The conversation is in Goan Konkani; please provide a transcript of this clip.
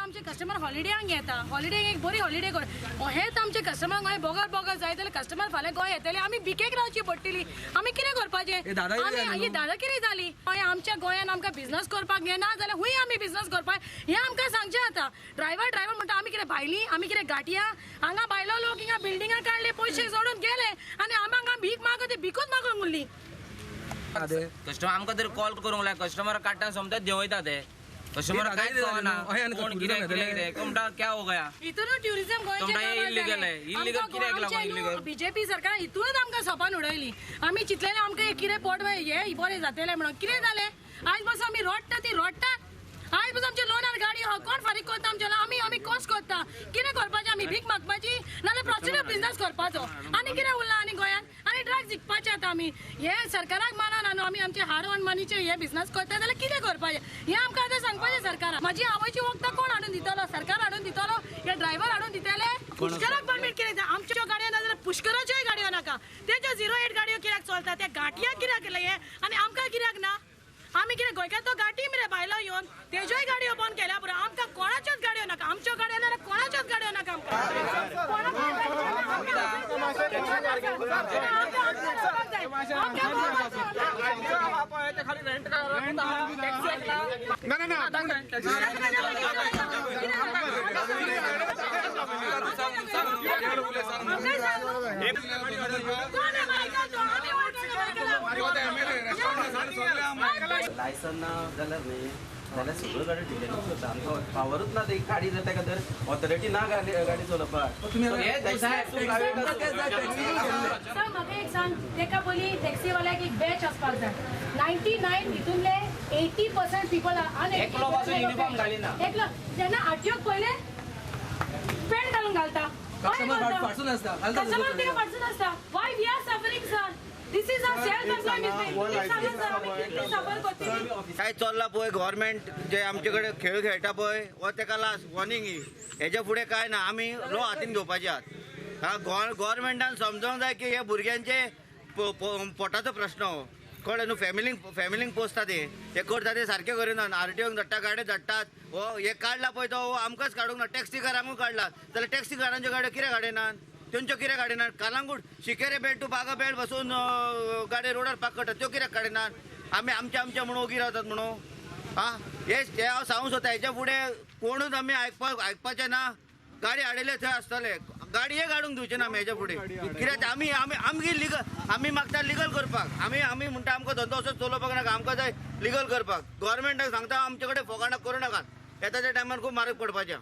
आमचे कस्टमर हॉलिडेंक येता, हॉलिडे एक बरी हॉलिडे कर. हेच आमचे कस्टमर गोंय बोगर बोगर जाय जाल्यार कस्टमर फाल्यां गोंय येतले, आमी भिकेक रावची पडटली. आमी कितें करपाचें? हे दादागिरी जाली आमी न्हू. ही दादागिरी जाली. गोंय आमच्या गोंयान आमकां बिझनस करपाक येना जाल्यार हुंय आमी बिझनस करपाक हें आमकां सांगचें. आतां ड्रायव्हर ड्रायव्हर म्हणटा, आमी कितें भायली? आमी कितें गांठया? हांगा भायलो लोक हिंगा बिल्डिंगां काडले, पयशे सोडून गेले आनी आमी हांगा भीक मागत, भिकूच मागून उरली. कस्टमर आमकां तरी कॉल करूंक लाय. कस्टमर काडटा, सोमतेच देंवयता ते कस्टमर. हे कांयच दादागिरी जाली कळना न्हू. अहें आनी कोण tourism कितें येतले. कितें कितें. कोण म्हणटा क्या हो गया? हितूनच ट्युरिझम गोंयचें तुमकां काबार इल्लीगल जालें. आहे. इल्लीगल आमकां कित्याक लागून आमचें न्हू इल्लीगल? बीजेपी सरकार हितूनच आमकां सोपान उडयली. आमी चिंतलेलें आमकां एक कितें पोट हे बरें जातलें म्हणून. कितें जालें? आयज पासून आमी रडटा ती रडटा. आयज पासून आमचे लोनार गाडी आहा, कोण फारीक करता आमचे? आमी कॉस्ट करता. कितें करपाचें? आमी भीक मागपाची नाल्यार प्रॉस्टिट्यूट बिझनस करपाचो? आनी कितें उरलां आनी गोंयांत? आनी ड्रग्स विकपाचें. आतां आमी हे सरकाराक मानना न्हू. आमी आमचे हार्ड अर्न मनीचे हे बिझनस करता जाल्यार कितें करपाचें हें आमकां आतां सांगपाचें सरकाराक. म्हाजी आवयची वखदां कोण हाडून दितलो? सरकार हाडून दितलो? हे ड्रायव्हर हाडून दितले? पुष्कराक परमीट कित्याक जाय? आमच्यो गाडयो ना जाल्यार पुष्कराच्योय गाडयो नाका. तेज्यो 08 गाडयो कित्याक चलता? त्या गांठयाक कित्याक केलें हें आनी आमकां कित्याक ना? आमी कितें गोंयकार? तो गांठी मरे भायलो येवन तेज्योय गाडयो बंद केल्या पुरो. आमकां कोणाच्योच गाडयो नाका. आमच्यो गाडयो ना जाल्यार कोणाच्योच गाडयो नाका आमकां. आमकां ना ना ना. लायसन ना जाल्यार न्ही जाल्यार सगळ्यो गाडी डिटेनूच करता. आमकां पावरूच ना. ती गाडी जर ताका तर ऑथॉरिटी ना गाडी गाडी चलोवपाक. हे साहेब, तूं प्रायव्हेट सर, म्हाका एक सांग, तेका पयलीं टॅक्सीवाल्याक एक बॅच आसपाक जाय. 99 हितूनले 80% पिपल. एकलो पासून uniform घालिना. एकलो जेन्ना आरटीओक पयले पॅन्ट घालून घालता. कस्टमर फाटसून आसता, घालता. कस्टमर तेका फाटसून आसता. Why we are suffering, sir? This is our self employment. सांगा सर, आमी कितली सफर करतली? काय चल्ला पळय, गव्हर्मेंट जे आमचे कडेन खेळ खेळटा पळय, हो तेका लास्ट वॉर्निंग ही. हेच्या फुडें काय ना, आमी लो हातीन घेवपाचे आहात. हा, गव्हर्मेंटान समजोंक जाय की हे भुरग्यांचे पोटाचो प्रश्न हो, कळ्ळें न्हू? फॅमिलींक फॅमिलींक पोसता ते. हे करता ते सारकें करिनात. आरटीओक धाडटा, गाडी धाडटात. हो हे काडला पळय, तो हो आमकांच काडूंक ना, टॅक्सीकारांकूय काडला. जाल्यार टॅक्सीकारांच्यो गाडयो कित्याक काडिनात? तेंच्यो कित्याक काडिनात? Calangute Sinquerim belt to Baga belt बसून गाडी रोडार पार्क करतात, त्यो कित्याक काडिनात? आमी आमचे आमचे म्हणून ओगी रावतात म्हणून. आं, हे हे हांव सांगूंक सोदता. हेच्या फुडें कोणूच आमी आयकपाक आयकपाचें ना. गाडी हाडिल्ले थंय आसतले, गाडये काडूंक दिवचे ना आमी हेच्या फुडें. कित्याक आमी आमी आमगे लिगल, आमी मागता लिगल करपाक. आमी आमी म्हणटा, आमकां धंदो असो चलोवपाक नाका, आमकां जाय लिगल करपाक. गव्हर्मेंटाक सांगता, आमचे कडेन फोकाणां करूं नाकात. येता त्या टायमार खूब म्हारग पडपाचें.